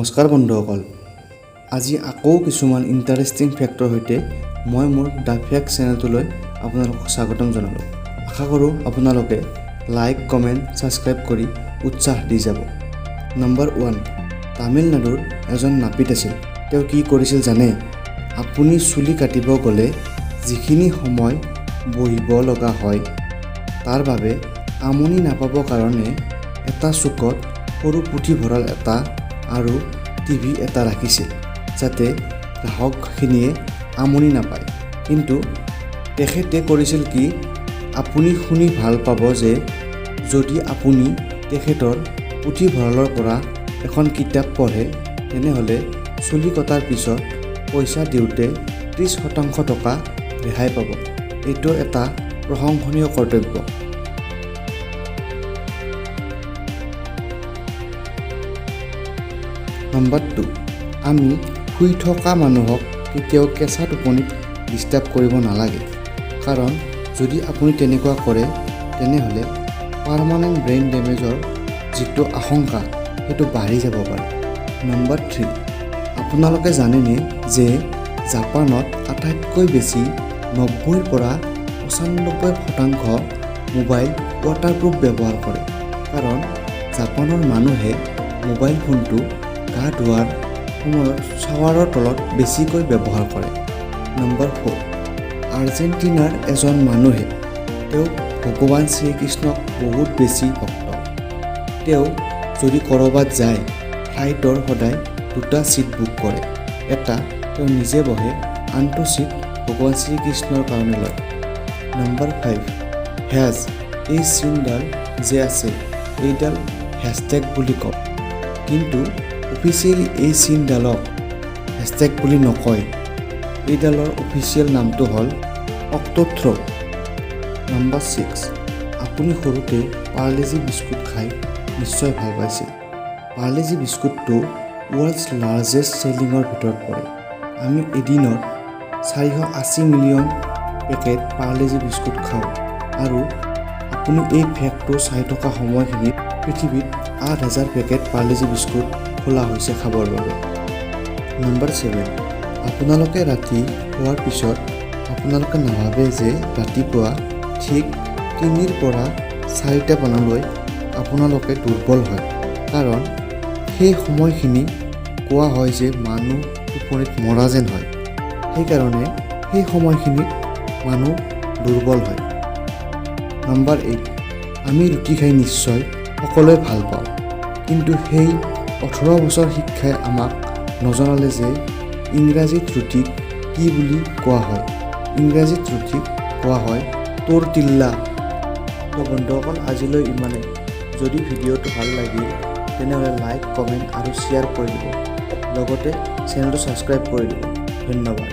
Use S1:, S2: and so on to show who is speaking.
S1: নমস্কাৰ বন্ধুসকল, আজি আকৌ কিছুমান ইণ্টাৰেষ্টিং ফেক্টৰ সৈতে মই মোৰ the fact চেনেলটোলৈ আপোনালোকক স্বাগতম জনালোঁ। আশা কৰোঁ আপোনালোকে লাইক, কমেণ্ট, ছাবস্ক্ৰাইব কৰি উৎসাহ দি যাব। নম্বৰ 1, তামিলনাডুৰ এজন নাপিত আছিল। তেওঁ কি কৰিছিল জানে? আপুনি চুলি কাটিব গ'লে যিখিনি সময় বহিব লগা হয়, তাৰ বাবে আমনি নাপাব কাৰণে এটা চুকত সৰু পুথিভঁৰাল এটা আৰু টিভি এটা ৰাখিছিল, যাতে গ্ৰাহকখিনিয়ে আমনি নাপায়। কিন্তু তেখেতে কৰিছিল কি? আপুনি শুনি ভাল পাব যে যদি আপুনি তেখেতৰ পুথিভঁৰালৰ পৰা এখন কিতাপ পঢ়ে, তেনেহ'লে চুলি কটাৰ পিছত পইচা দিওঁতে 30% টকা ৰেহাই পাব। এইটো এটা প্ৰশংসনীয় কৰ্তব্য। নম্বৰ 2, আমি শুই থকা মানুহক কেতিয়াও কেঁচা টোপনিত ডিষ্টাৰ্ব কৰিব নালাগে। কাৰণ যদি আপুনি তেনেকুৱা কৰে, তেনেহ'লে পাৰ্মানেণ্ট ব্ৰেইন ডেমেজৰ যিটো আশংকা, সেইটো বাঢ়ি যাব পাৰে। নম্বৰ 3, আপোনালোকে জানেনে যে জাপানত আটাইতকৈ বেছি 90ৰ পৰা 95% মোবাইল ৱাটাৰপ্ৰুফ ব্যৱহাৰ কৰে? কাৰণ জাপানৰ মানুহে মোবাইল ফোনটো গা ধোৱাৰ সময়ত শ্বাৱাৰৰ তলত বেছিকৈ ব্যৱহাৰ কৰে। নম্বৰ 4, আৰ্জেণ্টিনাৰ এজন মানুহে, তেওঁ ভগৱান শ্ৰীকৃষ্ণক বহুত বেছি ভক্ত। তেওঁ যদি ক'ৰবাত যায়, ফ্লাইটৰ সদায় দুটা ছিট বুক কৰে। এটা তেওঁ নিজে বহে, আনটো ছিট ভগৱান শ্ৰীকৃষ্ণৰ কাৰণে লয়। নম্বৰ 5, হেজ এই চিনডাল যে আছে, এইডাল হেচটেগ বুলি কয়। কিন্তু অফিচিয়েলি এই চিনডালক হেচটেগ বুলি নকয়। এইডালৰ অফিচিয়েল নামটো হ'ল অক্টোথ্ৰ'। নম্বৰ 6, আপুনি সৰুতে পাৰ্লেজি বিস্কুট খাই নিশ্চয় ভাল পাইছিল। পাৰ্লেজি বিস্কুটটো ৱৰ্ল্ডছ লাৰ্জেষ্ট চেলিঙৰ ভিতৰত পৰে। আমি এদিনত 480 মিলিয়ন পেকেট পাৰ্লেজি বিস্কুট খাওঁ আৰু আপুনি এই ফেক্টটো চাই থকা সময়খিনিত পৃথিৱীত 8000 পেকেট পাৰ্লেজি বিস্কুট খোলা হৈছে খাবৰ বাবে। নম্বৰ 7, আপোনালোকে ৰাতি শোৱাৰ পিছত আপোনালোকে নাভাবে যে ৰাতিপুৱা ঠিক 3ৰ পৰা 4টা মানলৈ আপোনালোকে দুৰ্বল হয়। কাৰণ সেই সময়খিনি কোৱা হয় যে মানুহ টোপনিত মৰা যেন হয়। সেইকাৰণে সেই সময়খিনিত মানুহ দুৰ্বল হয়। নম্বৰ 8, আমি ৰুটি খাই নিশ্চয় সকলোৱে ভাল পাওঁ। কিন্তু সেই 18 বছৰ শিক্ষাই আমাক নজনালে যে ইংৰাজীত ৰুটিক কি বুলি কোৱা হয়। ইংৰাজীত ৰুটিক কোৱা হয় ট'ৰটিল্লা। তো বন্ধুসকল, আজিলৈ ইমানেই। যদি ভিডিঅ'টো ভাল লাগিল, তেনেহ'লে লাইক, কমেণ্ট আৰু শ্বেয়াৰ কৰি দিব। লগতে চেনেলটো ছাবস্ক্ৰাইব কৰি দিব। ধন্যবাদ।